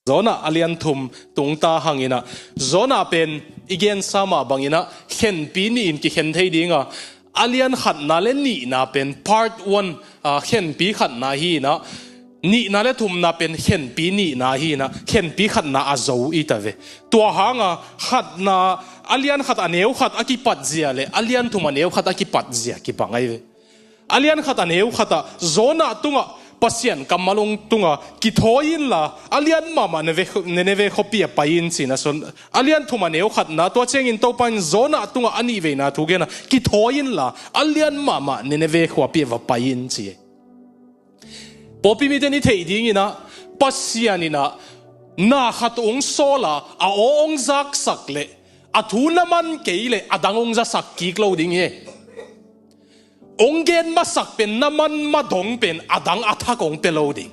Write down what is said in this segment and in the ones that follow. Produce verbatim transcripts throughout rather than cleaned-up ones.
Jonah a lian thum tungta hang inah, Jonah pen i gensa mah bang inah khenpi nih in kikhen thei ding a, a lian khatna le nihna pen part one, a, khenpi khatna hi inah, nihna le thumna pen khenpi nihna hi inah, khenpi khatna a zo i ta ve. Tua hanga khatna, a lian khat a neu khat a kipat zia le a lian thum a neu khat a kipat zia kibang ahi ve. A lian khat a neu khatah Jonah tungah Pasian kammal hong tunga, kithawi inla a lian mahmah Nineveh, Nineveh khuapi ah pai in ci-in a sawn. A lian thum a neu khatna, tua ciangin Topa in Jonah tungah a nihveina thu gen a, kithawi inla a lian mahmah Nineveh khuapi ah va pai in ci hi. Pawlpi mite in i theih ding inah, Pasian inah na khat hong sawl a, a aw hong zaksak leh a thu na man kei leh a dang hong zasak kik lo ding hi. Hong gen masak pen na man ma dong pen a dang a thak hong pia lo ding.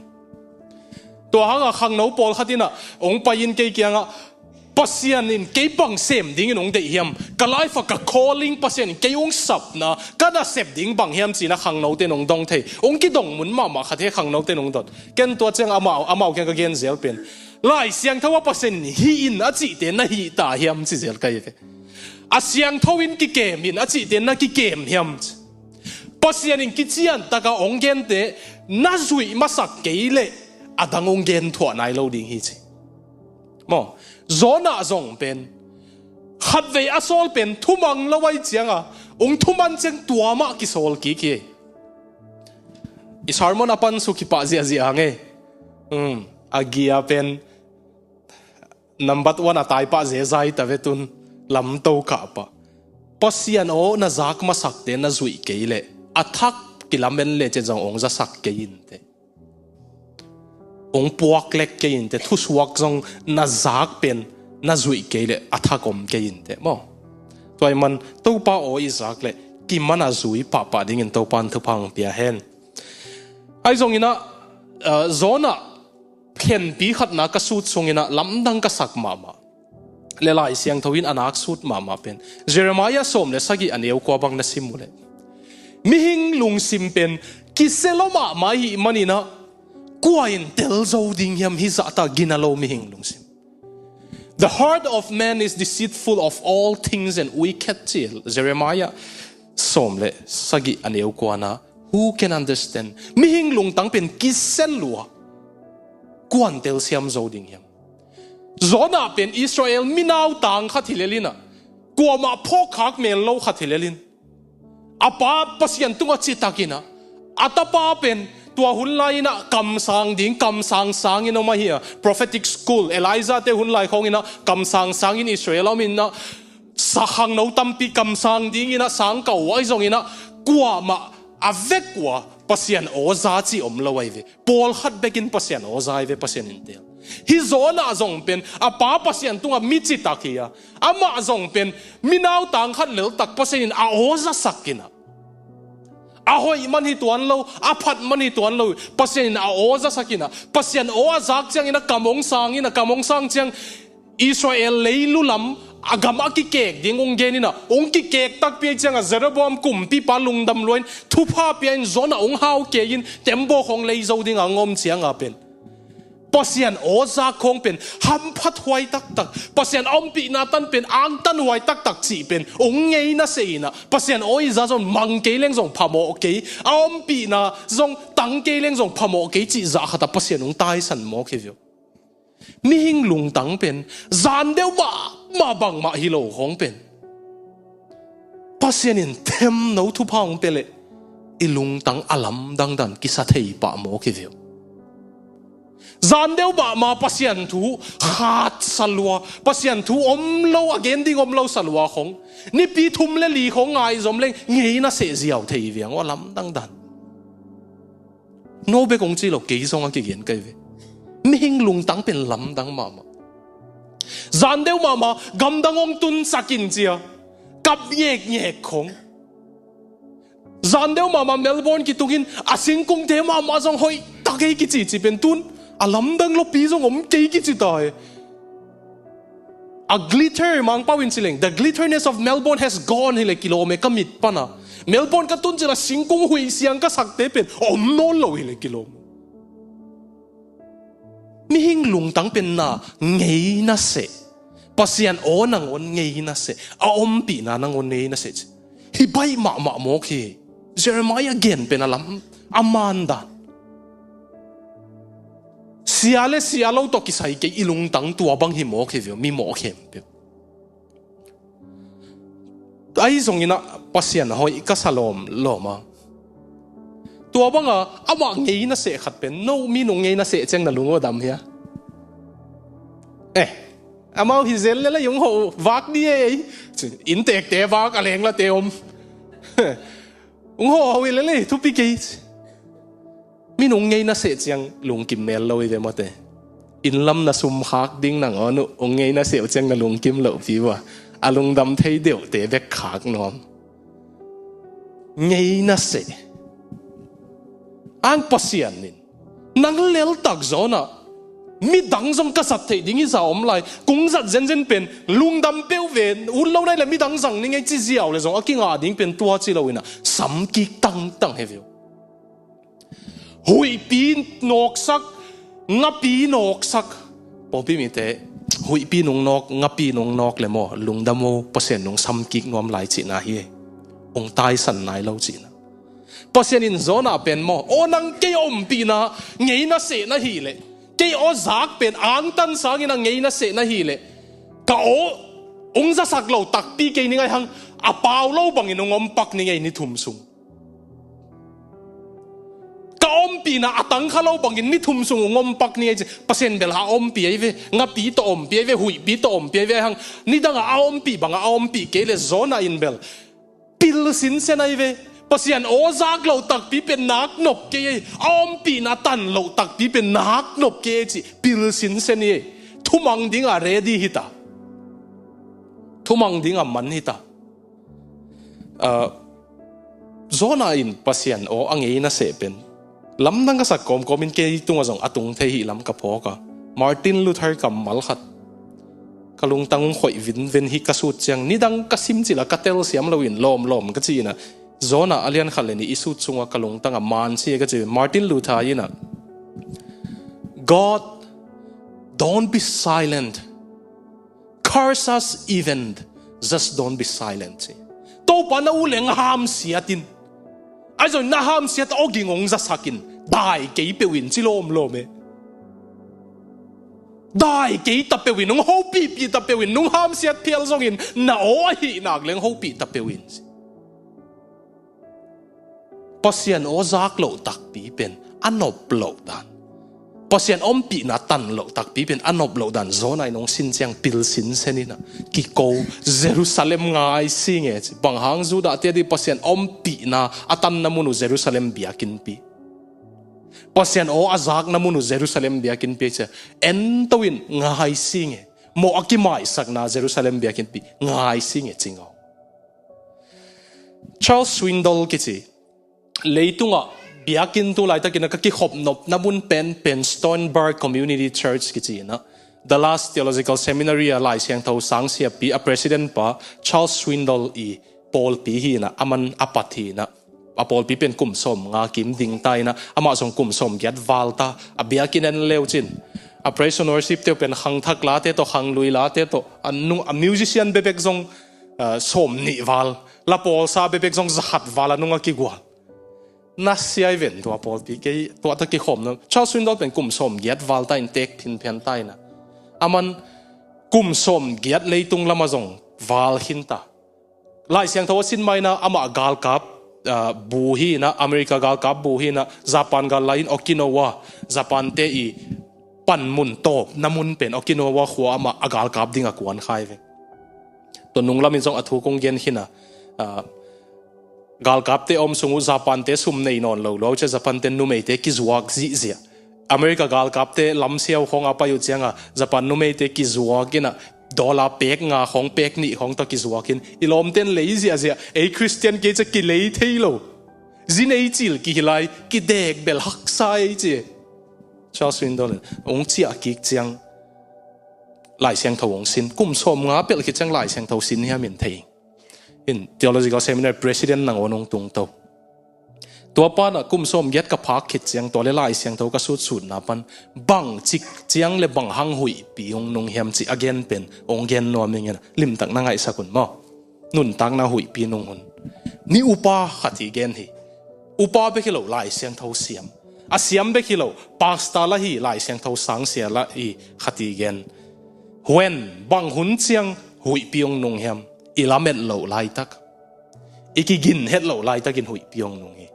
Tua hanga khangno pawlkhat inah hong pai in kei kiangah, Pasian in kei bang sem dingin hong deih hiam? Ka life ah ka calling, Pasian in kei hong sapna, ka nasep ding bang hiam ci-in a khangnote in hong dong thei. Hong kidong mun mahmah khat hi, khangnote in hong dot. Ken tua ciang amau, amau kiang ka gen zel pen, Lai Siangtho ah Pasian in hih in a cihte na hih ta hiam ci zel ka hi ve. A siangtho in kikem in a cihte na kikem hiam? Pasian in kician taka hong gente na zuih masak kei leh a dang hong gen thuah nai lo ding hi ci. Maw, Jonah zong pen khatvei a sawl pen thumang lo ahih cianga, hong thuman ciang tua mah kisawl kik hi. I sermon a pan suk hi pah ziahziah hang e. Um, a gia pen number one a tai pah zezai ta ve tun, lamto kah pah. Pasian aw na zak masakte na zuih kei leh a thak kilamen le cian zong hong zasak kei inteh. Hong puak lek kei inteh, thusuak zong na zak pen na zuih kei leh a thak om kei inteh maw. Tua ahih man Topa aw i zak leh kiman a zui pahpah dingin Topa in thupha hong pia hen. Ahi zong inah, uh, Jonah khenpi khatna ka sut sung inah lamdang ka sak mahmah le Lai Siangtho in a nak sut mahmah pen Jeremiah sawm le sagih a neu kua bang na sim uh leh, mihing lungsim pen kisia lo mahmah ahih man inah kua in tel zo ding hiam, hih zahta gina lo mihing lungsim? The heart of man is deceitful of all things and wicked, ci Jeremiah sawm le sagih a neu kuana. Who can understand? Mihing lungtang pen kisia lua, kua in telsiam zo ding hiam? Jonah pen Israel mi nautang khat hi lel inah, kuamah phawkkhak mel lo khat hi lel in, a pa Pasian tungah citak inah, a tapa pen tua hun lai inah kamsang ding, kamsang sangin om ahi a, prophetic school, Elijah-te hun lai khawng inah kamsang sangin Israel a om inah, sa khangno tampi kamsang ding inah sang kah uh ahi zong inah, kuamah a vek uh a Pasian aw za cih om lo ahi ve. Pawlkhat bekin Pasian aw za ahi ve, Pasian in tel. Hih Jonah zong pen a pa Pasian tungah mi citak hi a, amah zong pen mi nautang khat leltak Pasian in a aw zasak inah, a hoih man hi tuan lo, a phat man hi tuan lo, Pasian in a aw zasak inah, Pasian aw a zak ciang inah kam hong sang inah, kam hong sang ciang Israel leilu lam a gam a kikek ding hong gen inah, hong kikek takpi ahih ciangah Jeroboam kumpipa lungdam lua in, thupha pia in, Jonah hong hau kei in, tembaw khawng lei zo ding a hong om cianga pen Pasian aw zak khawng pen hamphat huai taktak, Pasian a ompihna tan pen angtan huai taktak cih pen hong ngei nasia inah, Pasian aw i za zong mang kei leng zong phamawh kei, a ompihna zong tang kei leng zong phamawh kei cih zah khatah Pasian hong taisan mawk hi ve uh. Mihing lungtang pen zan deuh mahmah bangmah hi lo khawng pen Pasian in themno thupha hong pia leh i lungtang a lamdang dan kisa thei pah mawk hi ve uh. Zan deuh mahmah Pasian thu khat sa lua, Pasian thu om lo, a gen ding om lo sa lua khawng, nipi thum le li khawng ngaizom leng ngei nasia ziau thei hi ve ang aw, a lamdang dan. No bek hong ci lo, kei zong a kigen ka hi ve. Mihing lungtang pen lamdang mahmah. Zan deuh mahmah gamdang hong tunsak in cia kap ngekngek khawng. Zan deuh mahmah Melbourne kitungin a singkungte mahmah zong hoih tak ei kici ci pen tun a lamdang lo pi zong om kei kici ta hi. A glitter, Mangpau in ci leng, the glitterness of Melbourne has gone hi le kilawm e, ka mit pana. Melbourne ka tun cila singkung huih siang ka sakte pen om nawn lo hi le kilawm. Mihing lungtang pen na ngeina seh. Pasian aw nangawn ngeina seh. A ompihna nangawn ngeina seh ci. Hi baih mahmah mawk hi. Jeremiah gen pen a lam a man dan. Sia le sia lo tawh kisai kei i lungtang tua bang hi mawk hi veu, mi mawk khempeuh. Ahi zongin ah Pasian hoih ka sa lawm lawm a. Tua banga amah ngeina seh khat pen, no mi nung ngeina seh ciang na lung aw dam hia? Eh, amau hi zel lele ung ho vak di ei. Inntekte vak a lenglate om. Ung ho ho hi lele thupi kei. Mi nung ngeina seh ciang lungkim mel lo i ve mawte. Inn lam na sum khak ding nangawn uh ung ngeina seh uh ciang na lungkim lohpi uh a, a lungdam thei deuhte bek khak nuam. Ngeina seh. Ang Pasian in nang leltak zawnah midang zong ka zat theih ding i za om lai, kung zat zenzen pen lungdam peuh ve, ut lo nai le midang zang ni ngei ci ziau le zong a kinga ding pen tua ci lo inah samkik tangtang he veu. Huihpi nawksak, ngapi nawksak. Pawlpi mite huihpi nung nawk, ngapi nung nawk le maw, lungdam aw, Pasian nung samkik nuam lai cihna hi. Ung taisan nai lo cihna. Pasian in Jonah pen maw, aw nang kei ompihna ngeina seh na hi leh, kei aw zak pen angtan sangin a ngeina seh na hi leh, ka aw ung zasak lo takpi kei ni ngai hang, a pau lo bangin ung ompak ni ngei ni thum sung. Ka ompihna a tangkha lo bangin ni thum sung ung ompak ni ei ci. Pasian bel a ompih ei ve, ngapi tawh ompih ei ve, huihpi tawh ompih ei ve hang. Nidanga a ompih banga a ompih kei le Jonah in bel pil sinsen ei ve. Pasian aw zak lo takpi pen nak nop kei ei. A ompihna tan lo takpi pen nak nop kei ei ci. Pil sinsen ei. Thumang dinga ready hita. Thumang dinga man hita. Ah, Jonah in Pasian aw a ngeina seh pen lamdang ka sak kawmkawmin kei tungah zong a tung thei hi lam ka phawk a. Martin Luther kammal khat ka lungtang ung khoih vinven hi ka sut ciang, nidang ka sim cila ka telsiam loin lawmlawm ka ci inah, Jonah a lian khat le nih i sut sungah ka lungtang a man ci ka ci. Martin Luther inah, "God, don't be silent. Curse us even, just don't be silent," ci. Topa na ut leng a hamsiat in. Ahi zong na hamsiat aw ging ong zasak in. Dai kei peuh in ci lawmlawm e. Dai kei ta peuh in, nung hopihpih ta peuh in, nung hamsiat phial zongin na aw ahih nak leng hopih ta peuh in ci. Pasian aw zak loh takpi pen a nop loh dan, Pasian ompihna tan loh takpi pen a nop loh dan Jonah in ong sin ciang pil sinsen inah kiko, Jerusalem ngai sing e ci. Bang hang Judah te di Pasian ompihna a tanna mun uh Jerusalem biakinnpi, Pasian aw a zakna mun uh Jerusalem biakinnpi ci. Ento in ngai sing e. Mawh a kimaisakna Jerusalem biakinnpi ngai sing e ci ngau. Charles Swindoll kici, leitungah biakinn tu laitakin a ka kikhop nopna mun pen, pen Stonebrook Community Church kici inah, Dallas Theological Seminary a Lai Siangtho sangsiapi a president pa Charles Swindoll i pawlpi hi inah, aman a pat hi inah, a pawlpi pen kum sawm nga kim ding ta inah, amah zong kum sawm giat val ta, a biakinn en leu cin. A praise and worship te uh pen khangthak late tawh, khanglui late tawh, a nung, a musician bebek zong, ah, sawm nih val, la pawlsa bebek zong zakhat val a nung a kigual. Na siai ven tua pawlpi kei, tua ta kikhawm na. Charles Swindoll pen kum sawm giat val ta in tek phinphian ta inah. Aman kum sawm giat leitung lama zong val khin ta. Lai Siangtho a sin ma inah amah galkap, ah, bu hi inah, America galkap bu hi inah, Japan gal lai in Okinawa, Japan te i panmun tawpna mun pen Okinawa khua amah a galkap ding a kuan khai ve. Tua nunglamin zong a thu kong gen khin a, ah, galkapte om sung uh Japan te sum nei nawn lo lo cia, Japan te numeite kizuak zihziah. America galkapte lamsiau khawng a pai uh cianga Japan numeite kizuak inah, dollar pek nga khawng, pek nih khawng tawh kizuak in, i lawmten lei ziahziah, ei Christian kei cia kilei thei lo. Zi nei cil kihi lai, kidek bel haksa ei ci. Charles Swindoll in ong ciah kik ciang Lai Siangtho ong sin. Kum sawm nga pelh khit ciang Lai Siangtho sin hiam in thei. In Theological Seminary president nangawn ong tungto. Tua panah kum sawm giat ka phak khit ciang tua le Lai Siangtho ka sutsutna pan bang cik ciang le bang hang huihpi hong nung hiam cih a gen pen hong gen nuam ing in, limtak na ngaihsak un maw. Nuntakna huihpi nung hun. Ni upa khat hi gen hi. Upa bek hi lo, Lai Siangtho siam. A siam bek hi lo, pastor la hi, Lai Siangtho sangsia la hi khat hi gen. Huan, bang hun ciang huihpi hong nung hiam? I lamet loh laitak, i kigin het loh laitakin huihpi hong nung hi.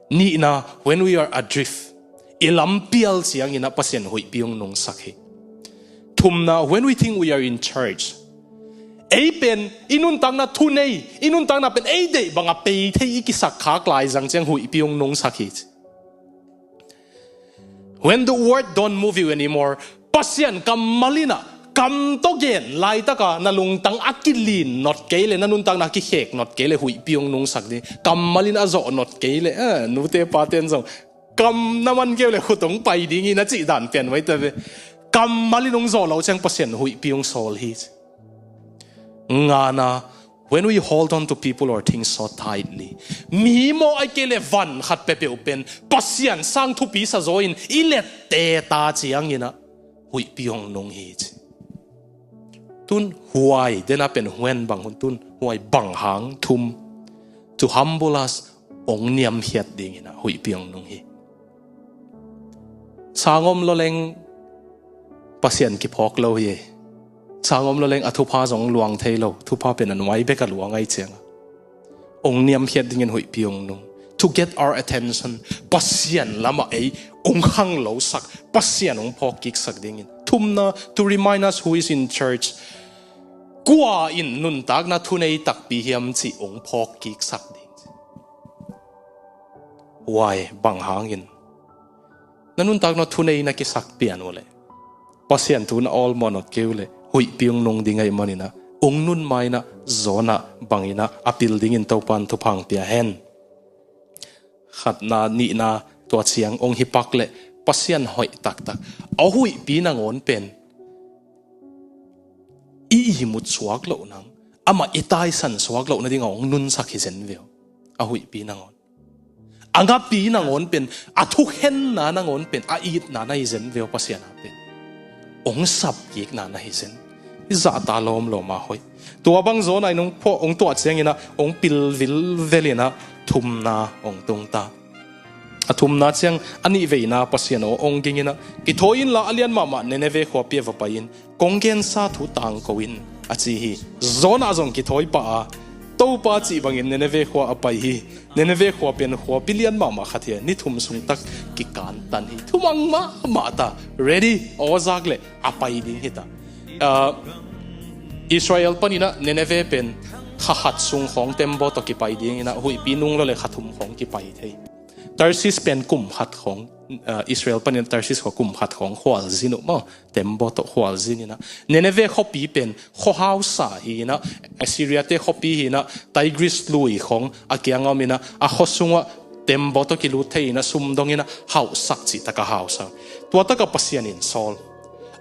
Nihna, when we are adrift, i lampial ciangin ah Pasian huihpi hong nungsak hi. Thumna, when we think we are in charge, ei pen i nuntakna thunei, i nuntakna pen ei deih banga pei thei i kisak khak lai zang ciang huihpi hong nungsak hi. When the word don't move you anymore, Pasian kammal in ah, kam tawh gen laitaka na lungtang a kilin not kei le, na nuntakna a kikhek not kei le, huihpi hong nungsak ding. Kammal in a zawh not kei le, eh, nute paten zong kam na man kei le khut hong pai ding hi na cih dan pian vai ta ve. Kammal in hong zawh lo ciang Pasian huihpi hong sawl hi. Ngana, when we hold on to people or things so tightly, mi maw ai kei le van khat pepeuh pen Pasian sang thupi sa zaw in i lette ta ciangin ah huihpi hong nung hi ci. Tun huai dena pen huan bang hun, tun huai bang hang, thum, to humble us, hong niamkhiat dingin ah huihpi hong nung hi. Sangom loleng Pasian kiphawk lo hi. Sangom loleng a thupha zong luang thei lo. Thupha pen a nuai bek a luang ai cianga hong niamkhiat dingin huihpi hong nung. To get our attention, Pasian lamah ei hong khang lo sak, Pasian hong phawk kik sak dingin. Thumna, to remind us who is in charge. Kua in nuntakna thunei takpi hiam cih hong phawk kik sak ding. Huai bang hangin na nuntakna thunei na kisak pian uh le, Pasian thu na awlmawh not kei uh le, huihpi hong nung ding ahih manin ah hong nun main ah Jonah bangin ah a pil dingin Topan thupha hong pia hen. Khatna, nihna, tua ciang hong hi pak le Pasian hoih taktak a huihpi nangawn pen i ihmut suak loh nang, amah i taisan suak loh nading a hong nunsak hi zen ve uh. A huihpi nangawn, a ngapi nangawn pen, a thukhenna nangawn pen a itna na hi zen ve uh. Pasian a pen hong sap kikna na hi zen. I zahta lawmlawm a hoih. Tua bang Jonah in hong phuah, hong tuah ciangin ah hong pil vilvel in ah thumna hong tungta. A thumna ciang a nihveina Pasian aw hong ging in ah, kithawi inla a lian mahmah Nineveh khuapi ah va pai in, kong gensa thu tangko in, a ci hi. Jonah zong kithawi pah a, Topa cih bangin Nineveh khua a pai hi. Nineveh khua pen khuapi lian mahmah khat hi a, ni thum sung tak kikantan hi. Thumang mahmah ta, ready, aw zak le a pai ding hi ta. Ah, Israel panin ah Nineveh pen kha khat sung khawng tembaw tawh kipai dingin ah, huihpi nung lo le kha thum khawng kipai thei. Tarsis pen kum khat khawng, ah, Israel panin Tarsis khua kum khat khawng khualzin uh maw, tembaw tawh khualzin in ah. Nineveh khuapi pen khua hausa hi in ah, Assyria te khuapi hi in ah, Tigris lui khawng a kiang a om in ah, a khua sungah tembaw tawh kilut thei in ah, sum dong in ah, hausak cih taka hausak. Tua taka Pasian in sawl.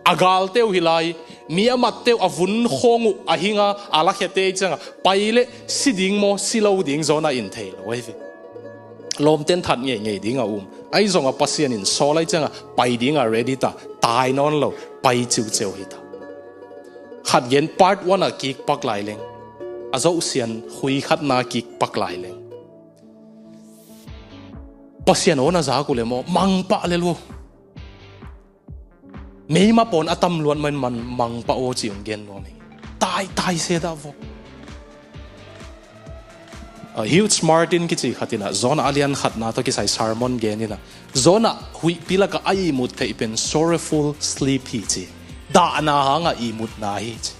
A galte uh hi lai, mi a matte uh a vun khawng uh a hinga a lakhiate cianga pai le si ding maw, si lo ding Jonah in thei lo ahi ve. Lawmten that ngeingei ding a um. Ahi zong a Pasian in sawl ahi cianga pai ding a ready ta, tai nawn lo, pai ciuciu hi ta. Khat gen, part one a kik pak lai leng, a zohsian khui khatna kik pak lai leng, Pasian aw na zak uh le maw, mangpah le lua. Meima pawn a tam luat man, man mangpah aw ci hong gen nuam hi. Tai, tai se dah vok. Ah, Hughes Martin kici khat in ah, Jonah a lian khatna tawh kisai sermon gen in ah, Jonah huihpi lakah a ihmut theih pen sorrowful sleep hi ci. Dahna hanga ihmutna hi ci.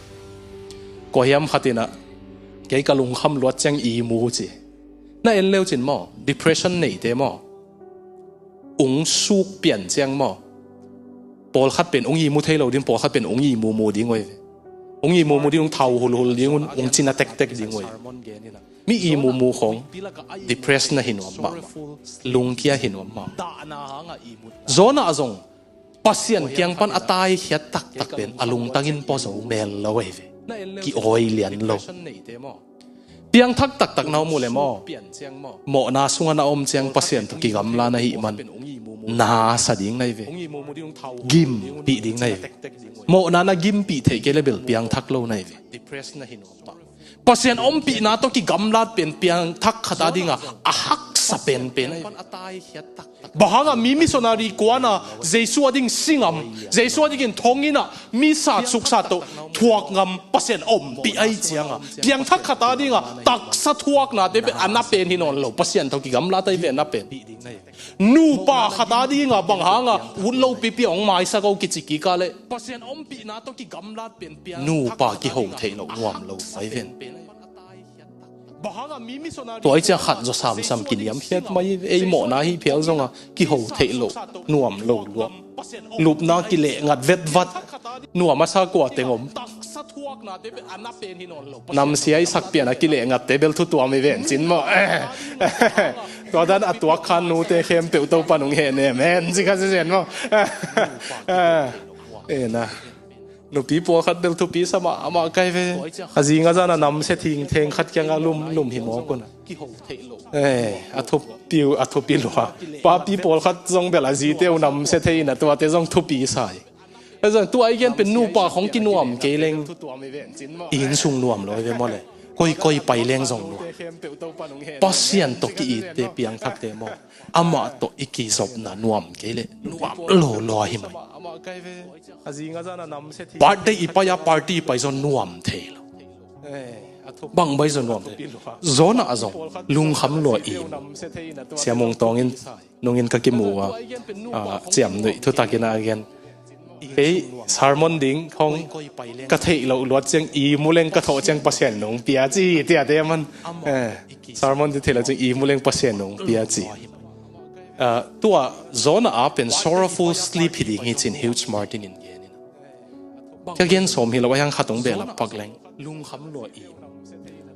Kua hiam khat in ah, kei ka lungkham luat ciang ihmu ci. Na en leu cin maw, depression neite maw, ung suk pian ciang maw, pawlkhat pen ung ihmu thei lo ding, pawlkhat pen ung ihmu mu ding uh ahi ve. Ung ihmu mu ding, ung thau hulhul ding un, ung cina tektek ding uh ahi ve. Mi ihmu mu khawng depress na hi nuam mahmah, lungkia hi nuam mahmah. Jonah zong Pasian kiang pan a taikhiat taktak pen a lungtangin pua zo mel lo ahi ve. Ki-awi lian lo. Piangthak taktak na om uh le maw, mawhna sungah na om ciang Pasian tawh kigamla na hih man, na sa ding na hi ve. Gimpih ding na hi ve. Mawhna na gimpih theih kei le bel piangthak lo na hi ve. Pasian ompihna tawh kigamlat pen piangthak khat a dingah a haksa penpen na hi ve. Bang hangah mi missionary kuana Jesu a ding si ngam, Jesu a dingin thong inah mi sat suksat tawh thuak ngam Pasian ompih ahi cianga, piangthak khat a dingah taksa thuaknate pen a na pen hi nawn lo, Pasian tawh kigamlat ahi ve a na pen. Nupa khat a dingah bang hangah ut lo pipi hong maisak o kici kik a leh Pasian ompihna tawh kigamlat pen piangthak nupa kiho theih loh nuam lo ahi ven. Tua i ciang khat zaw samsam kiniamkhiat mai, ei mawhna hi phial zonga kiho theih loh nuam lo lua. Lupna kileh ngat vetvat, nuam a sa kua teng om. Namsia i sak piana kileh ngatte bel thu tuam i ven cin maw. Tua dan a tuak khan nute khempeuh Topa nung hen em hen ci kha sisen maw. Ena. Nupi pawlkhat bel thupi sa mahmah kai ve. A zing a zan a namsia thingtheng khat kiangah lum, lum hi mawk un. Eh, a thupi, a thupi lua. Papi pawlkhat zong bel a zite uh namsia thei in a tuate zong thupi sa hi. A zan tua i gen pen nupa khong kinuam kei leng, i innsung nuam lo hi ve maw le. Koi koi pai leng zong nuam. Pasian tawh ki-itte piangthakte maw, amah tawh i kizopna nuam kei le nuam lo lo ahi mai. Birthday i pai a, party i pai zaw nuam thei lo. Bang bai zaw nuam thei. Zawna a zong lungkham lua i. Siamung tawngin nungin ka kimu a, a, ciamnuih thutakin a gen. Kei sermon ding khong ka theih loh luat ciang i mu leng ka thawh ciang Pasian nong pia ci, tiate man. Eh, sermon ding theih loh ciang i mu leng Pasian nong pia ci. Ah, tua zawna a pen sorrowful sleep hi ding hi cin Hugh Martin in gen in. Ka gen sawm hi lo a, hiang khat hong behlap pak leng. Lungkham lua i.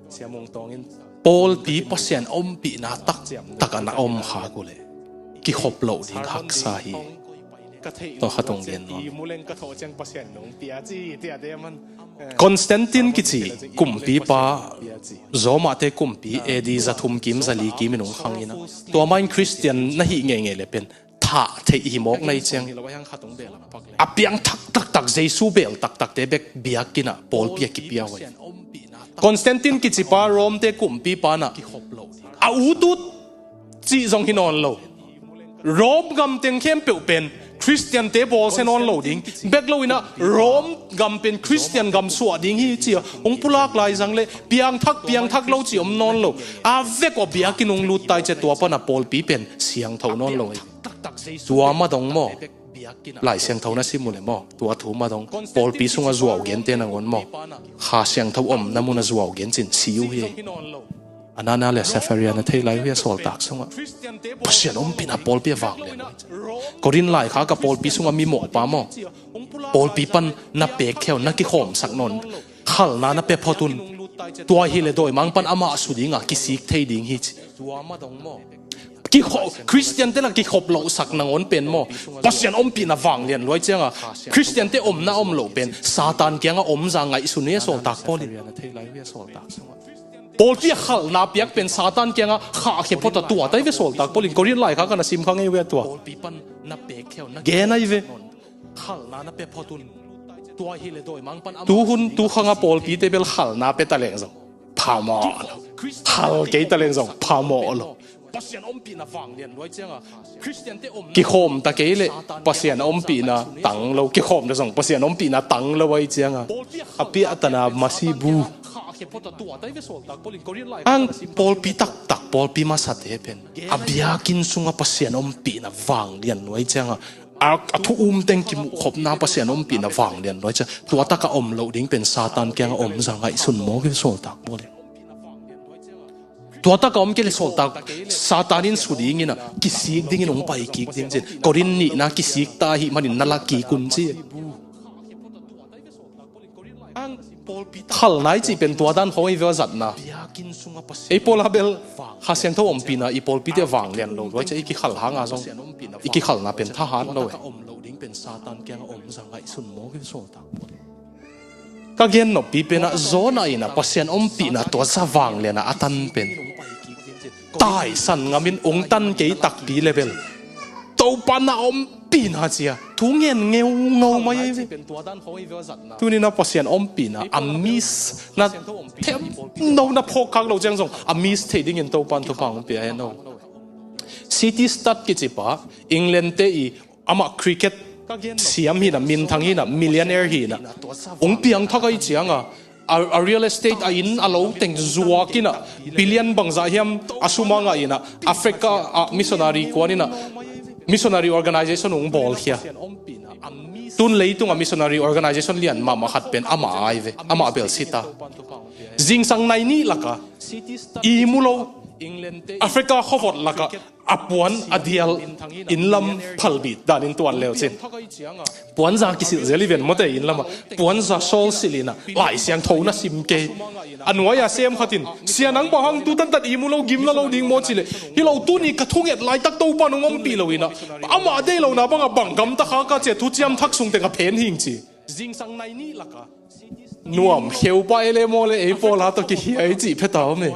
Siamung tawngin pawlpi Pasian ompihna taktak a na om khak uh le kikhop loh ding haksa hi. Tua khat hong gen nuam. Constantine kici kumpipa Rome-te kumpi A D za thum kim za li kim in hong khang in a, tua ma in Christian na hih ngeingei le pen thah theih hi mawk na hi ciang a piangthak taktak Jesu beel taktakte bek biakinn ah pawlpi a kipia uh hi. Constantine kicipa Rome-te kumpipa na a utut cih zong hi nawn lo. Rome gam teng khempeuh pen Christian-te bawlsia nawn lo ding bek lo in a, Rome gam pen Christian gam suah ding hi ci a hong pulak lai zang le piangthak piangthak lo ci om nawn lo. A vek uh a biakinn hong lut tai ci a, tua pan a pawlpi pen siangtho nawn lo hi. Tua ma dong maw? Lai Siangtho na sim uh le maw, tua thu ma dong pawlpi sungah zuau gente nangawn maw, Kha Siangtho omna mun a zuau gen cin si uh hi. Anania le Sapphira na thei lai uh hi a, sawltak sungah Pasian ompihna pawlpi a vanglian. Korin laikhak a pawlpi sungah mi mawhpa maw, pawlpi pan na pekkhia un, na kikhawmsak nawn, khalna na pia phot un. Tua hi le dawimangpa amah su ding a kisik thei ding hi ci. Kikhop, Christian-te la kikhop lohsak nangawn pen maw, Pasian ompihna vanglian lua hi ciang a, Christian-te omna om loh pen Satan kiangah om zah ngaihsun hi a, sawltak Paul in. Pawlpi a khalna piak pen Satan kiangah khahkhia phot a, tua tai ve sawltak Paul in. Korin laikhak a na sim kha ngei uh hi a, tua gen ahi ve. Tuhun tukhang a pawlpite bel khalna pia taleng zong phamawh lo, khal kei taleng zong phamawh lo. Kikhawm ta kei leh Pasian ompihna tang lo, kikhawm ta zong Pasian ompihna tang lo ahi ciang a, a piahtana masi bu. Ang pawlpi taktak, pawlpi masate pen a biakinn sungah Pasian ompihna vanglian lua hi ciang a, a, a thu um teng kimuhkhopna Pasian ompihna vanglian lua hi ciang a, tua tak a om loh ding pen Satan kiangah om zah ngaihsun mawk hi, sawltak Paul in. Tua tak a om kei leh sawltak, Satan in su ding in a, kisik ding in hong pai kik ding ci. Korin nihna kisik ta ahih manin na la kik un ci. Khalna i cih pen tua dan khawng hi ve, a zatna. Ei pawl a bel Kha Siangtho ompihna i pawlpite vanglian lo lua hi ciang a, i kikhal hang a zong i kikhalna pen thahat lo e. Ka gen noppi penah Jonah inah Pasian ompihna tua za vanglianah a tan pen taisan ngamin ong tan kei takpi le bel Topa na ompihna cia thu ngen ngeungau mai ahi ve. Tuninah Pasian ompihna a miss na themno na phawkkhak lo ciang zong a miss thei dingin Topan thupha hong pia hen aw. C T Studd kicipa England te i amah cricket siam hinah, minthang hinah, millionaire hinah, hong piangthak ahi cianga a, a real estate, a inn a lo teng zuak inah billion bangzah hiam a suma ngah inah Africa ah missionary kuan inah missionary organization hong bawlkhia. Tun leitungah missionary organization lian mahmah khat pen amah ai ve, amah bel sita. Zingsang nai nih laka i mu lo Africa khuavot lakah a puan a dial innlam phalbit danin tuan leu cin. Puanza kisilh zel i ven mawte innlamah puanza sawl silh inah Lai Siangtho na sim kei. A nuai-a sem khatin sia nang bang hang tu tantat i mu lo gim la lo ding maw cileh hi lo tuni ka thunget laitak Topa nung ompih lo inah amah deih lona bangah bang gamta kha ka cia thuciam thak sungte ka phen hing ci. Nuam kheupa ele maw le ei pawla tawh kikhia i cih pheta om e.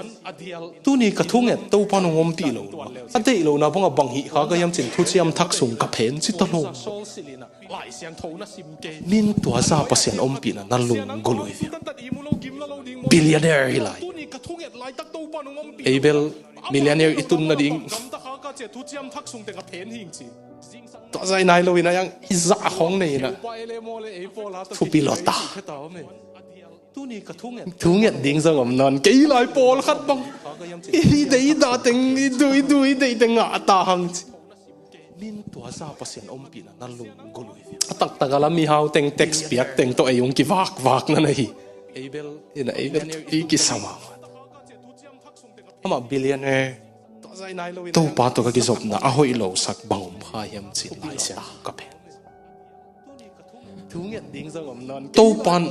Tuni ka thunget Topa nung ompih lo a deih lona bangah bang hih kha ka hiam cin thuciam thak sung ka phen ci ta lo. Min tua za Pasian ompihna na lunggulh uh hi viau. Billionaire hi lai. Ei bel millionaire i tun nading tua zai nai lo inah yang i zah khong nei inah thupi lawta. Thunget ding zong om nawn kei lai pawlkhat bang i deih i dah teng i du i du i deih teng ngah ta hang ci. Min tua za Pasian ompihna na lunggulh uh hi viau. A taktak a la mihau teng text piak teng tawh ei ung kivakvak na na hi. Ei bel inah ei bel i kisama. Amah billionaire Topa tawh ka kizopna a hoih lo sak bang om kha hiam cin Lai Siangtho ka phen. Topan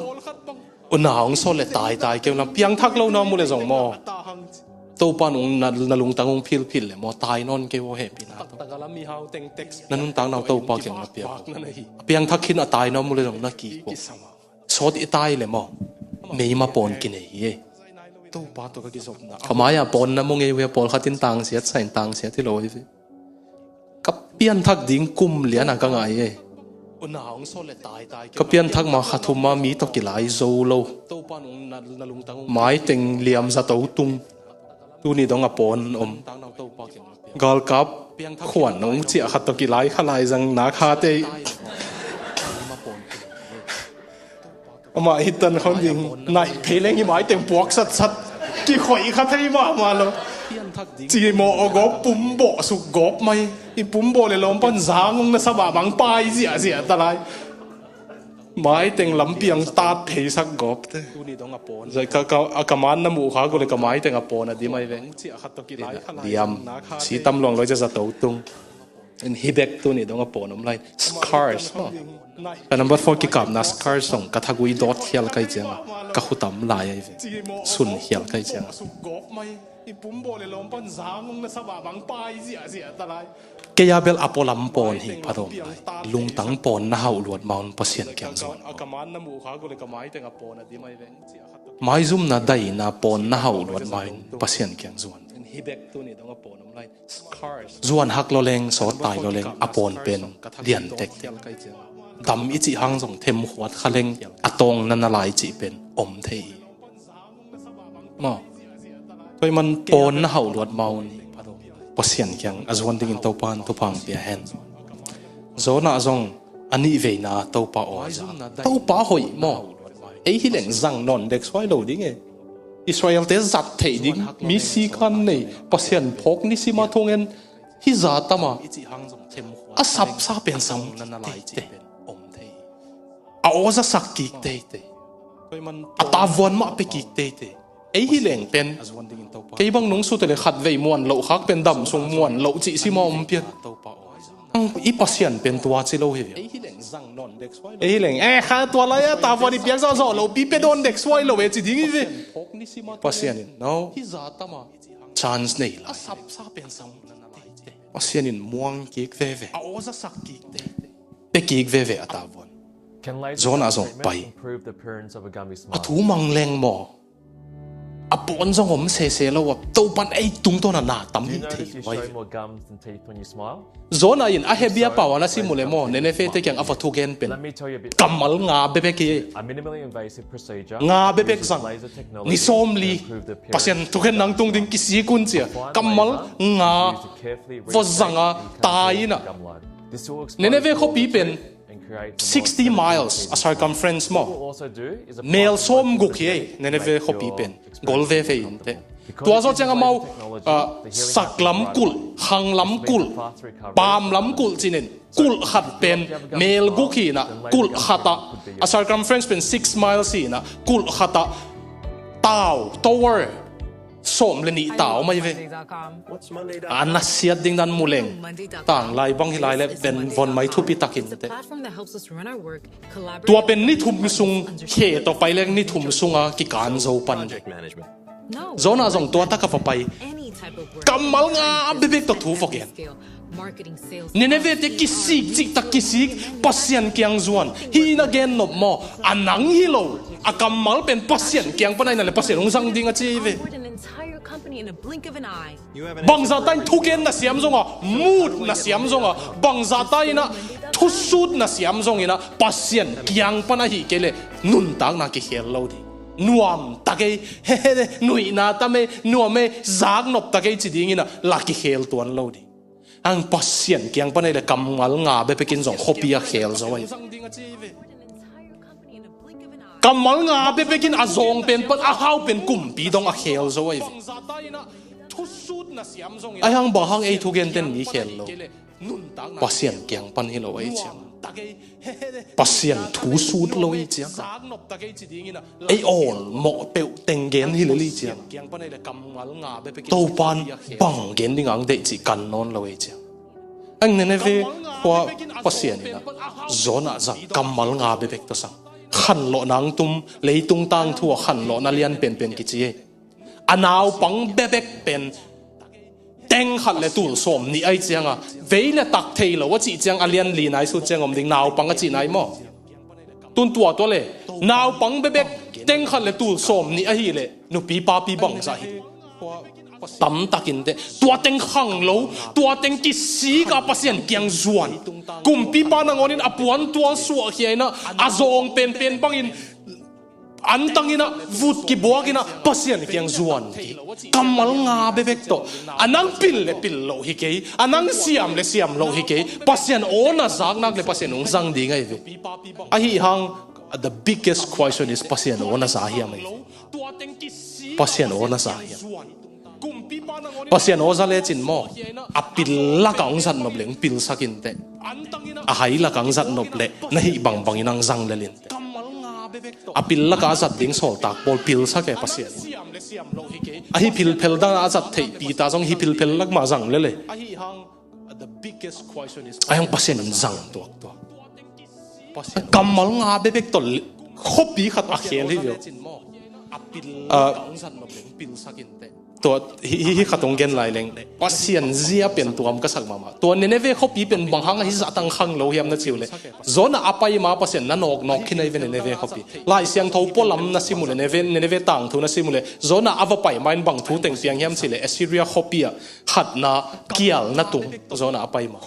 una hong sawl le taitai keu na piangthak lo na mu le zong maw? Topan ung na, na lungtang ung philphil le maw? Tai nawn keu aw hehpihna tawh. Na nuntakna uh Topa kiang na piak uh. A piangthak khin a tai na mu le zong na kik uh. Sawt i tai le maw? Meima pawn kinei hi ei. Topa tawh ka kizopna. Ka mai-ah pawn na mu ngei uh hi a pawlkhat in tangsiat sa in tangsiat hi lo hi ve. Ka pianthak ding kum lian a ka ngai e. Ka pianthak ma kha thum a mi tawh kilai zo lo. Maiteng liam zato tung. Tuni dong a pawn om. Galkap khuan nong ciah khat tawh kilai kha lai zang nak ha tei. Amah hi tan khon ding naih phei leng hi maiteng puak satsat. Kikhoih kha thei mahmah lo. Cimawh aw gawp pumbawh suk gawp mai. I pumbawh le lawm pan zang ung na sa mahmah ang pai ziahziah ta lai. Maiteng lampiang tat pheisak gawpte. Zai ka, ka, a ka man na muh khak uh le ka maiteng a pawn a dim ai ve. Diam. Si tam luang loi cia zato tung. In hi bek tuni dong a pawn om lai. Scars maw? Ka number four kikapna scars zong ka thagui dawt khial kai cianga ka khutam lai ai ve. Sun khial kai cianga. Kei a bel a pualam pawn hi pha dawm lai. Lungtang pawn na hauh luat maun Pasian kiang zuan. Maizumna daina pawn na hauh luat main Pasian kiang zuan. Zuan hak lawleng sawt tai lawleng a pawn pen lian tektek. Dam i cih hang zong themkhuat kha leng a tawng na na lai cih pen om thei hi. Maw? Tua hi man pawn na hauh luat maun Pasian kiang a zuan dingin Topa in thupha hong pia hen. Jonah zong a nih veina Topa aw a za. Topa hoih maw? Ei hi leng zang nawn dek suai lo ding e. Israelte zat theih ding mi sikan nei Pasian phawk nisima thungen hi za tama a sapsa pen sam teitei. A aw zasak kik teitei. A tavuan mah pe kik teitei. Ei hi leng pen kei bang nung sute le khatvei muan loh khak pen dam sung muan loh cih sima om pian. Ang i Pasian pen tua ci lo hi ve. Ei hi leng eh kha tua lai a tavuan i piak zawhzawh loh pi pe dawn dek suai lo e ci ding hi ve. Pasian in no chance nei lai. Pasian in muang kik veve. Pe kik veve a tavuan. Jonah zong pai. A thu mang leng maw, a pawn zong om sese lo a, Topan ei tungtawn a na tam hi thei vai. Jonah in a he bia pau a na sim uh leh maw, Nineveh te kiang a va thugen pen kammal nga bekbek hi. Nga bekbek zang, ni sawmli, Pasian thugen nang tung ding kisik un ci a, kammal nga va zang a, tai in a. Nineveh khuapi pen sixty miles a circumference maw, mel sawmguk hi ei, Nineveh khuapi pen gol veve in teh. Tua zawh ciang amau, ah, saklam kulh, khanglam kulh, paamlam kulh ci-in, kulh khat pen mel guk hi in a, kulh khat ah, a circumference pen six miles hi in a, kulh khat ah tau, tower sawm le nih tau mai ve. A nasiat ding dan mu leng, tanglai bang hi lai leh pen von mai thupi takin teh. Tua pen ni thum sung, khe tawh pai leng ni thum sung a kikan zo pan. Jonah zong tua tak a va pai. Kammal nga bekbek tawh thu va gen. Nineveh te kisik, cihtak kisik, Pasian kiang zuan. Hih in a gen nop maw, a nang hi lo, a kammal pen Pasian kiang pan a hi na leh Pasian hong zang ding a ci hi ve. Bangzah ta in thugen na siam zong a, mut na siam zong a, bangzah ta in a thusut na siam zong in a, Pasian kiang pan ahih kei leh nuntakna kikhel lo ding. Nuam tak ei, he he, nuihna tam ei, nuam ei, zak nop tak ei ci ding in a la kikhel tuan lo ding. Ang Pasian kiang pan ahih leh kammal nga bekbek in zong khuapi a khel zo ahi. Kammal nga bekbek in a zawng pen pan a hau pen kumpi dong a khel zo ahi. Ahi hang bang hang ei thugenten mi khel lo? Pasian kiang pan hi lo ahi ciang. Pasian thu sut lo ahi ciang. Ei awlmawh peuh teng gen hi lel ahi ciang. Topan bang gen ding ang deih cih kan nawn lo ahi ciang. Ang Nineveh khua Pasian in a Jonah zang kammal nga bekbek tawh sang. Khanlawhna ang tum, leitung tangthu a khanlawhna lian penpen kici ei. A naupang bekbek pen teng khat le tul sawm nih ahi ciang a, vei le tak thei lo a cih ciang a lian li nai sut ciang om ding, naupang a cih nai maw? Tun tua tua le, naupang bekbek teng khat le tul sawm nih ahih leh nupi papi bangzah hi? Tam takin teh, tua teng khang lo, tua teng kisik a Pasian kiang zuan. Kumpipa nangawn in a puantual suahkhia in a, a zawng penpen bangin antang in a, vut kibuak in a, Pasian kiang zuan kei. Kammal nga bekbek tawh, a nang pil le pil loh hi kei, a nang siam le siam loh hi kei, Pasian aw na zak nak leh Pasian hong zang ding ahi ve. Ahi hang, the biggest question is, Pasian aw na za hiam ahi ve. Pasian aw na za hiam? Pasian aw za lecin maw, a pil lak a hong zat nop leh hong pilsak in teh. A hai lak a hong zat nop leh na hih bangbang in hong zang lel in teh. A pil lak a zat ding sawltak pawl pilsak e Pasian. Ahi philphel dan a zat theih Peter zong hi philphel lak mah zang lel e. Ahi hang Pasian in zang tuaktuak. Kammal nga bekbek tawh khuapi khat a khel hi ve. Ah, tua hi, hi, hi khat hong gen lai leng, Pasian zia pen tuam ka sak mahmah. Tua Nineveh khuapi pen bang hang a hih zah tang khang lo hiam na ci uh leh, Jonah a pai ma Pasian na nawknawk khin ahi ve Nineveh khuapi. Lai Siangtho pualam na sim uh leh, Nineveh, Nineveh tangthu na sim uh leh, Jonah a va pai ma in bang thu teng piang hiam cih leh, Assyria khuapi ah khatna kialna tung, Jonah a pai ma.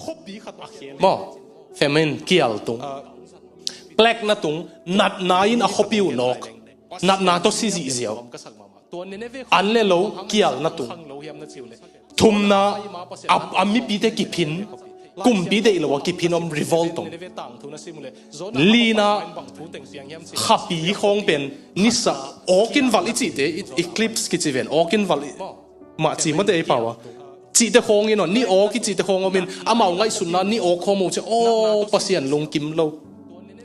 Maw, famine, kial tung. Plague na tung, natna in a khuapi uh nawk. Natna tawh si zihziau. An le lo, kialna tung. Thumna, a, a mipite kiphin. Kumpi deih lo a kiphin om, revolt om. Lina, khapi khawng pen nisa, awk in valh i cihte, e-, eclipse kici ven, awk in valh i, mah ci mawte ei pau a. Cihte khawng in aw, ni awk i cihte khawng om in, amau ngaihsutna ni awk khawng mu ciang, aw, Pasian lungkim lo.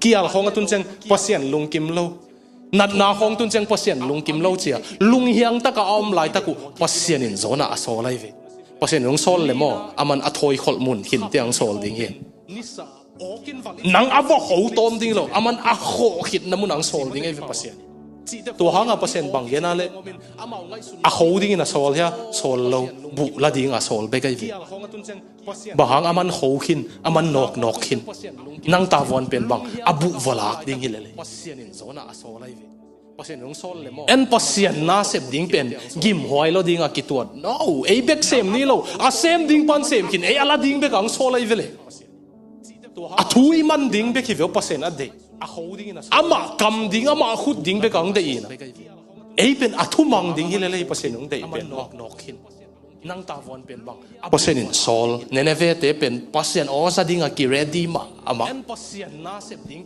Kial khawng a tun ciang, Pasian lungkim lo. Natna khawng tun ciang Pasian lungkim lo ci a, lunghiang taka a om laitak uh Pasian in Jonah a sawl ahi ve. Pasian in hong sawl le maw, aman a thawikholh mun khin te ang sawl ding hi. Nang a va ho tawm ding lo, aman a khawh khitna mun ang sawl ding ahi ve Pasian. Tua hanga Pasian bang gen a leh, a kho dingin a sawl hia? Sawl lo. Buh la dinga sawl bek ahi ve. Bang hang? Aman kho khin, aman nawknawk khin. Nang tavuan pen bang? A buh va lak ding hi lel hi. En, Pasian nasep ding pen gimhuai lo dinga kituat. No, ei bek sem ni lo. A sem ding pan sem khin, ei a la ding bek ang sawl ahi ve le. A thu i man ding bek hi ve uh Pasian a deih. Amah kam ding, amah khut ding bek ang deih ina. Ei pen a thumang ding hi lel hi Pasian hong deih pen. Pasian in sawl, Nineveh te pen Pasian aw za dinga ki-ready mahmah.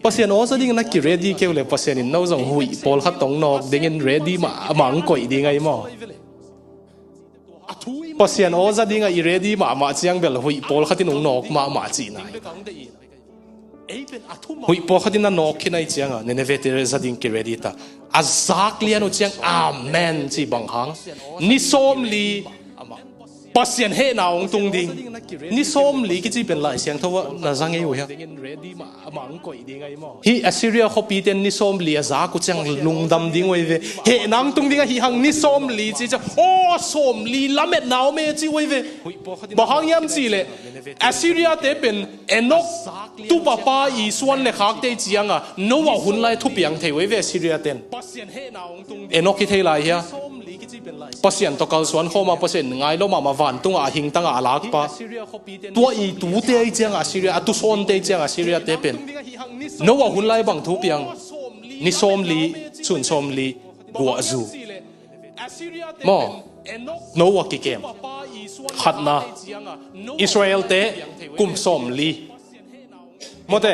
Pasian aw za dingin a ki-ready kei uh leh Pasian in no zong huih pawlkhat tawh nawk dingin ready mahmah ang koih ding ahi maw? Pasian aw za dinga i ready mahmah ciang bel huih pawlkhat in hong nawk mahmah cihna hi. Huih pawlkhat in a nawk khin ahih cianga Nineveh te za ding ki-ready ta. A zak lian uh ciang amen ci bang hang? Ni sawmli Pasian hehna hong tung ding. Ni sawmli kici pen Lai Siangtho ah na za ngei uh hia? Hih Assyria khuapite in ni sawmli a zak uh ciang lungdam ding uh ahi ve. Hehna hong tung ding ahih hang ni sawmli ci ciang, aw, sawmli lametna om e ci uh ahi ve. Bang hang hiam cihleh Assyria te pen Enok tupapa i suan le khakte cianga Noah hun lai thupiang thei uh ahi ve Assyria ten. Enok hi thei lai hia? Pasian tawh kalsuan khawma Pasian ngai lo mahmah vantunga a hingtanga a lakpa. Tua i tute ahi cianga Assyria, a tusawnte ahi cianga Assyria te pen Noah hun lai bang thupiang? Ni sawmli, sun sawmli guahzu. Maw, Noah kikem. Khatna, Israel te kum sawmli. Mawte,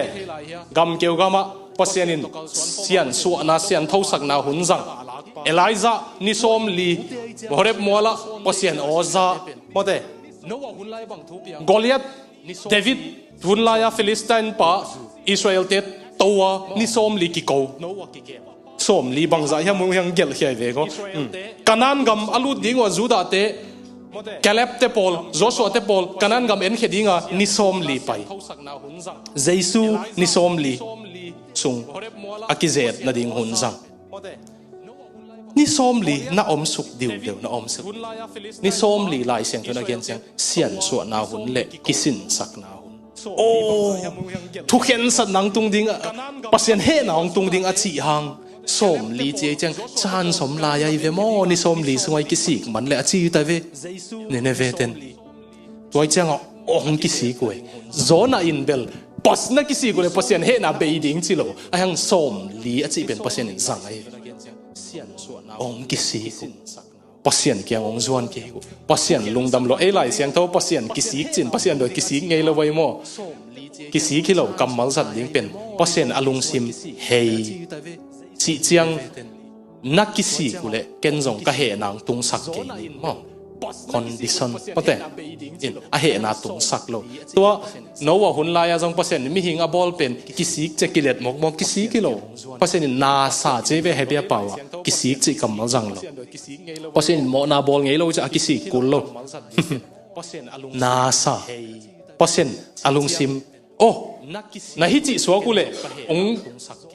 gamkeu gamah Pasian in siansuahna, sianthosakna hun zang. Elijah ni sawmli, Horeb mualah Pasian aw za. Mawte, Goliath, David hun laia Philistine pa Israel te toa ni sawmli kiko. Sawmli bangzah hiam hong hiang gelh hiai ve ko. Kanan gam a lut ding uh a Judah te, Caleb te pawl, Joshua te pawl Kanan gam enkhia dinga ni sawmli pai. Jesu ni sawmli sung a kizet nading hun zang. Ni sawmli na omsuk diudeu, na omsuk. Ni sawmli Lai Siangtho na gen ciang siansuahna hun le kisinsakna hun. Aw, thukhensatna hong tung ding, Pasian hehna hong tung ding a cih hang sawmli ci ei ciang, caan sawm lai ahi ve maw, ni sawmli sungah i kisik man le a ci ta ve. Nineveh ten tua ciangah hong kisik uh e. Jonah in bel Pas na kisik uh le Pasian hehna bei ding ci lo. Ahih hang sawmli a cih pen Pasian in zang ahi ve. Hong kisik uh. Pasian kiang hong zuan kik uh. Pasian lungdam lo. Ei Lai Siangtho Pasian kisik cin, Pasian doi kisik ngei lo vai maw? Kisik hi lo, kammal zat ding pen Pasian a lungsim hei. Cih ciang na kisik uh le ken zong ka hehna hong tungsak kei ni maw? Condition. Mawte, in a hehna tungsak lo. Tua Noah hun lai-a zong Pasian in mihing a bawl pen kisik cia kilet mawkmawk, kisik hi lo. Pasian in nasa ci ve Hebrew pau ah, kisik cih kammal zang lo. Pasian in mawhna bawl ngei lo cia a kisik kul lo. Nasa. Pasian a lungsim, aw, na hih cih suak uh le hong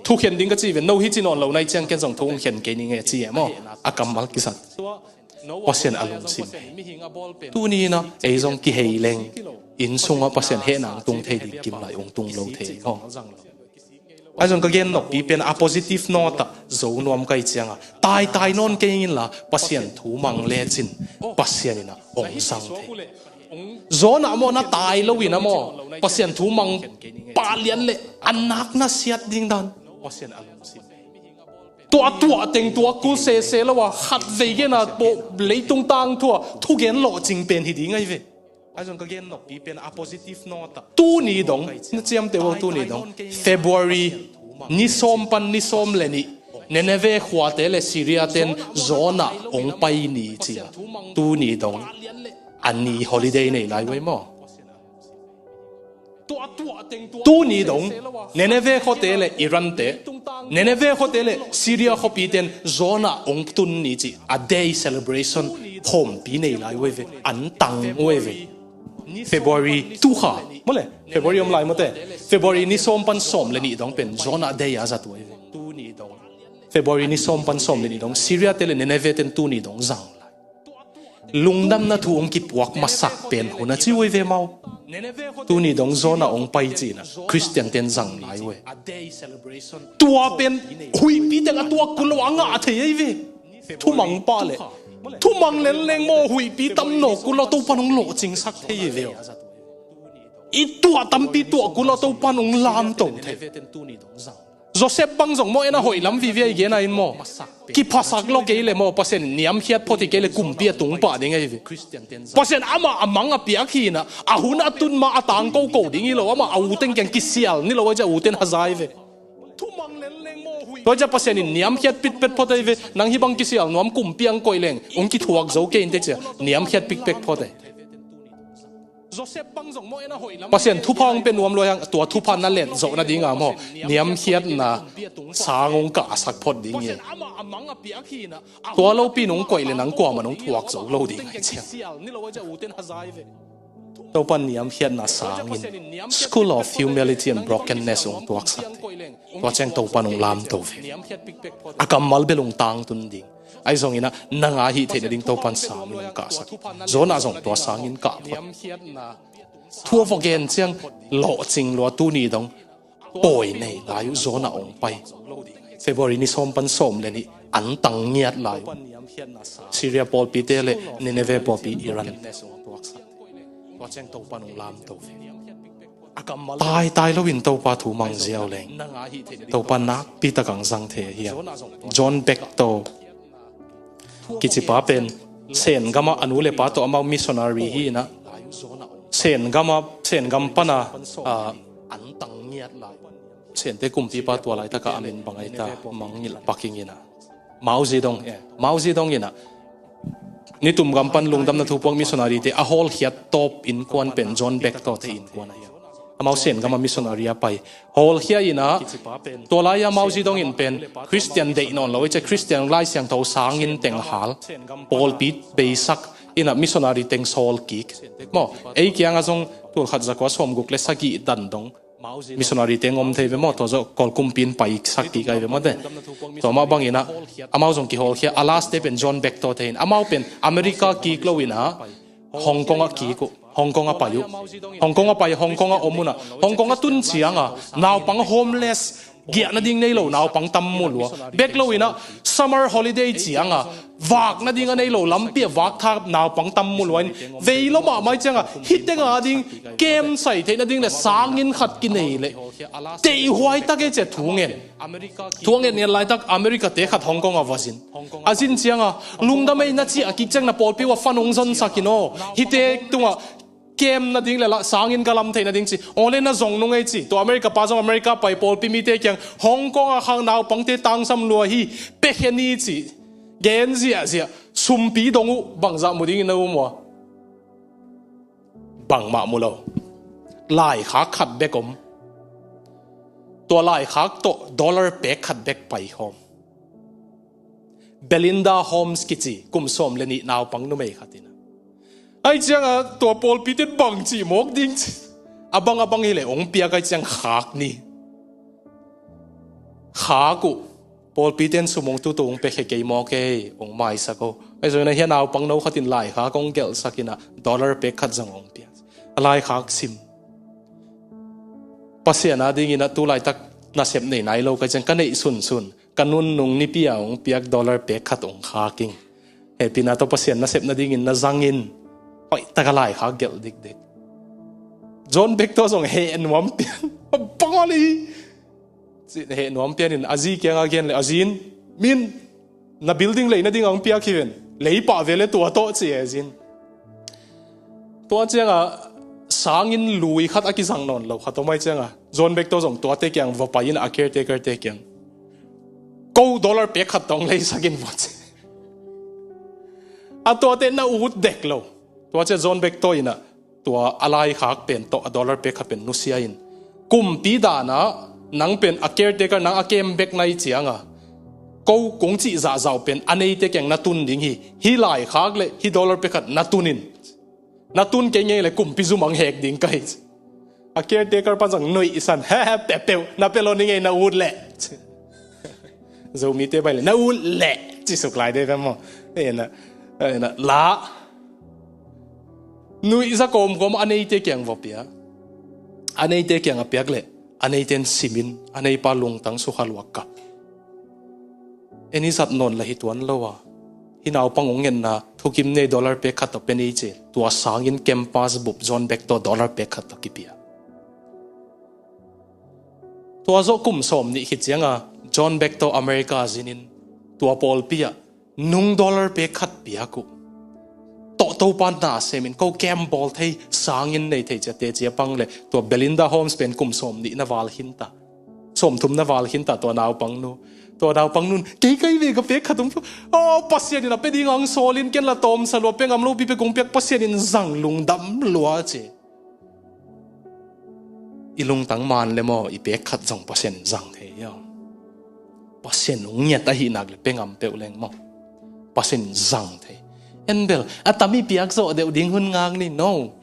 thukhen ding ka ci ve, no hih cih nawn lo na hih ciang ken zong thu hong khen kei ning e ci e maw? A kammal kisat. Pasian a lungsim. Tuni in ah ei zong kihei leng, inn sungah Pasian hehna hong tung thei ding kim lai, hong tung lo thei maw? Ahi zong ka gen noppi pen a positive note ah zo nuam ka hih ciangah, taitai nawn kei inla Pasian thu mang lecin Pasian in ah hong zang thei. Jonah maw na tai lo in ah maw, Pasian thu mang pah lian le a nak na siat ding dan. Tua tuah teng tua kul sese lo a khatvei gen a pawh leitung tangthu a thugen lawhcing pen hi ding ahi ve. Ahi zong ka gen noppi pen a positive note ah. Tuni dong, na ciamteh uh, tuni dong February ni sawm pan ni sawm le nih, Nineveh khuate le Syria ten Jonah hong pai ni ci a. Tuni dong a ni holiday nei lai uh ei maw? Tuni dong Nineveh khuate le Iran te, Nineveh khuate le Syria khuapi ten Jonah hong tun ni ci a day celebration khawmpi nei lai uh ei ve, an tang uh ei ve. February tu kha maw le, February om lai mawte, February ni sawm pan sawm le nih dong pen Jonah day a zat uh ei ve. February ni sawm pan sawm le nih dong Syria te le Nineveh ten tuni dong zang lai. Lungdamna thu hong kipuak masak pen hun a ci uh hi ve maw. Tuni dong Jonah hong pai cihna Christian ten zang lai uh hi. Tua pen huihpi teng a tuak kul lo a ngah thei ahi ve. Thumang pah le thumang lenleng maw, huihpi tam nawk kul lo Topan hong lawhcingsak thei hi ve aw. I tuah tampi tuah kul lo Topan hong lamto thei. Joseph bang zong maw, en a hoih lam vive a i gen a in maw, kiphasak lo kei le maw, Pasian in niamkhiat phot hi kei le kumpi a tung pah ding ahi ve. Pasian amah a mang a piak hi inah, a hun a tun ma a tangko ko ding hi lo, amah a u teng kiang kisial ni lo ahi ciah, a u ten haza hi ve. Tua ciah Pasian in niamkhiat pitpet phot ahi ve. Nang hih bang kisial nuam, kumpi ang koih leng hong kithuak zo kei in te ciah, niamkhiat pitpet phot ahi. Pasian thupha hong pia nuam lua hiang, tua thupha na let zawh nadinga maw, niamkhiatna sang hong kahsak phot ding hi. Tua lopi nong koih le nang kuamah nong thuak zo lo ding ahi ciang. Topan niamkhiatna sangin School of Humility and Brokenness hong tuaksak. Tua ciang Topan hong lamto ve. A kammal bel hong tangtun ding. Ahi zongin ah nang a hih theih nading Topan sangin hong kahsak. Jonah zong tua sangin kah phot. Thu a va gen ciang lawhcing lua, tuni dong pawi nei lai uh Jonah hong pai. February ni sawm pan sawm le nih an tang ngiat lai uh. Syria pawlpite le Nineveh pawlpi Iran. Tua ciang Topan hong lamto ve. Taitai loin Topa thu mang ziau leng Topa nakpi tak ang zang thei ahi a. John Bechtel kicipa pen Sen gama a nu le pa tawh amau missionary hi inah, Sen gama, Sen gam pana, ah, Sente kumpipa tua laitaka a min bang aita, mangngilh paking inah, Mao Zedong, eh, Mao Zedong inah nitum gam pan lungdamna thupuak missionary te a hawlkhiat tawp innkuan pen John Bechtel te innkuan ahi. Amau Sen gama missionary a pai. Hawlkhia inah, tua lai-a Mao Zedong in pen Christian deih nawn lo, i cia Christian Lai Siangtho sangin teng hal, pawlpi beisak inah missionary teng sawl kik. Maw, ei kiangah zong tulkhat zakua sawmguk le sagih dan dong missionary teng om thei ve maw, tua zawh Kawl kumpi in paisak kik ahi ve maw te. Tua mah bang inah amau zong kihawlkhia, a last te pen John Bechtel te in, amau pen America kik lo inah Hong Kong ah kik uh, Hong Kong ah pai uh. Hong Kong ah pai, Hong Kong ah om unah, Hong Kong ah tun cianga naupang homeless, giahna ding nei lo naupang tam mu lua. Bek lo inah summer holiday cianga vak nading a nei lo lampi ah vak tha naupang tam mu lua in, vei lo mahmah i cianga hih tenga ding kem sai theih nading le sangin khat kinei le teihhuai tak e cia thu ngen. Thu a ngen ngen laitak America te khat Hong Kong ah va zin. A zin cianga lungdam ei na ci a kik ciang na pawlpi uh a fan hong zonsak in aw. Hihte tungah kem nading le lah sangin ka lam theih nading ci. Aw le na zong nung ei ci. Tua America pa zong America pai, pawlpi mite kiang Hong Kong a khang naupangte tangsam lua hi, pekhe ni ci. Gen ziahziah, sumpi dong uh, bangzah mu dingin na um ua? Bangmah mu lo. Laikhak khat bek om. Tua laikhak tawh dollar pek khat bek paikhawm. Belinda Holmes kici, kum sawm le nih naupang numei khat in. Ai cianga tua pawlpite bang cih mawk ding ci. A bang a bang hileh hong piak ai ciang khak ni. Khak uh. Pawlpite in sum hong tutu hong pekhe kei mawk ei, hong maisak o. Ai zong inah hia naupang no khat in laikhak hong gelhsak inah dollar pek khat zong hong piak. A laikhak sim. Pasian a ding inah tu laitak nasep nei nai lo ka ciang ka neih sunsun. Ka nunnung nipi a hong piak dollar pek khat hong khak ing. Hehpihna tawh Pasian nasep nadingin na zangin. Hoih taka laikhak gelh dikdik. John Bechtel zong heh nuam pian. Bangali. Heh nuam pianin a zi kianga gen le a zin. Min, na building lei nading ang piak hi ven. Lei pah ve le tua tawh ci e zin. Tua cianga sangin lui khat a kizang nawn lo khat om ai cianga John Bechtel zong tuate kiang va pai in a caretaker te kiang, ko dollar pek khat tawng leisak in va ci. A tuate na ut dek lo. Tua cia John Bechtel inah tua a laikhak pen tawh a dollar pek khat pen nusia in, kumpi dana nang pen a caretaker, nang a kem bek na hi cianga ko kong cih zahzah uh pen a neite kiang na tun ding hi. Hih laikhak le hih dollar pek khat na tun in. Na tun kei ngei le kumpi zum ang hek ding ka hi. A caretaker pan zong nuih i san, he he, pepeuh na pia lo ni ngei na ut leh. Zomite bang le na ut leh ci suk lai de ve maw. Ena, ena la nuih za kawmkawm a neite kiang va pia. A neite kiang a piak leh a neiten simin a neipa lungtang sukha luak ka. En i zat nawn la hi tuan lo a, hi naupang ong ngetna thukim nei dollar pek khat tawh pe nei ci. Tua sangin campus bup John Beck tawh dollar pek khat tawh kipia. Tua zawh kum sawm nih khit cianga John Beck tawh America zinin tua pawlpi ah nung dollar pek khat piak uh. Tawh Topa na semin ko camp bawl thei, sangin nei thei cia te cia pang le tua Belinda Holmes pen kum sawm nih na val khinta. Sawm thum na val khinta tua naupang nu. Tua naupang nun kei kai ve ka pek khat um. Oh, Pasian in a pe ding ang sawlin ken la tawm sa lua pe ngam lo pi pe kong piak Pasian in zang lungdam lua ci. I lungtang man le maw, i pek khat zong Pasian in zang thei hiam? Pasian ong nget ahi nak le pe ngam peuh leng maw, Pasian in zang thei. En bel a tam i piak zawh deuh ding hun ngak ni no.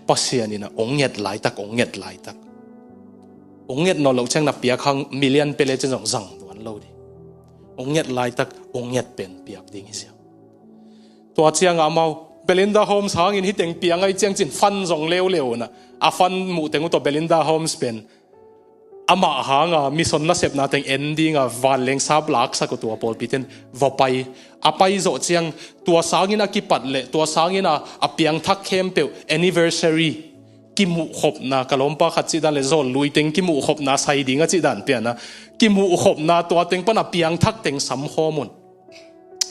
Pasian in a ong nget laitak, ong nget laitak. Ong nget nawn loh ciang na piak hang million pe le cin zong zang tuan lo ding. Ong nget laitak ong nget pen piak ding hi siam. Tua cianga amau Belinda Holmes hangin hiteng piang ai ciang cin fan zong leuleu na. A fan muh teng uh tawh Belinda Holmes pen amah hanga mission nasepna teng en dinga vanleng sap laksak uh tua pawlpiten va pai. A pai zawh ciang tua sangin a kipat leh tua sangin a, a piangthak khempeuh anniversary kimuhkhopna, ka lawmpa khat cihdan le zawl lui teng kimuhkhopna sai ding a cihdan piana kimuhkhopna tua teng pan a piangthak teng samkhawm un.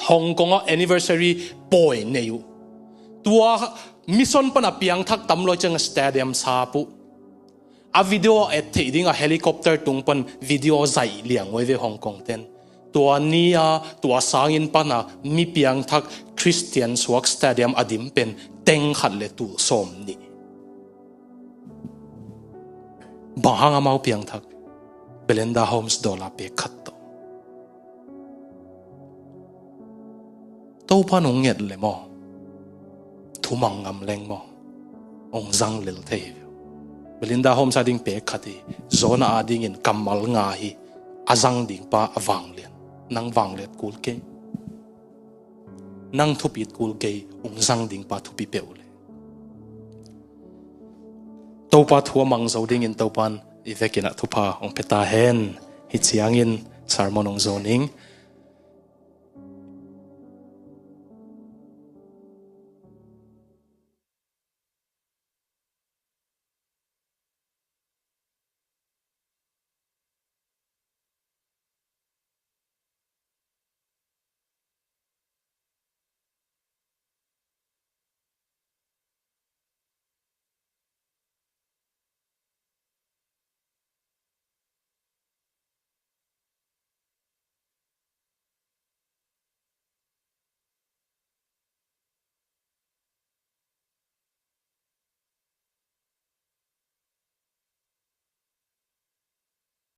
Hong Kong ah anniversary pawi nei uh. Tua mission pan a piangthak tam lawi ciang a stadium sap uh. A video a et theih ding a helicopter tung pan video zaih liang uh ve Hong Kong ten. Tua ni a tua sangin pan a mi piangthak Christian suak stadium a dim pen teng khat le tul sawm nih. Bang hang amau piangthak Belinda Holmes dollar pek khat tawh. Topa nong nget le maw, thumang ngam leng maw, ong zang lel thei hi. Belinda Holmes a ding pek khat hi. Jonah a dingin kammal nga hi. A zang ding pa a vanglian. Nang vangliat kul kei. Nang thupit kul kei, ong zang ding pa thupi peuh le. Topa thu a mang zo dingin Topan i vekin a thupha ong pia ta hen. Hi ciangin sermon ong zo ning.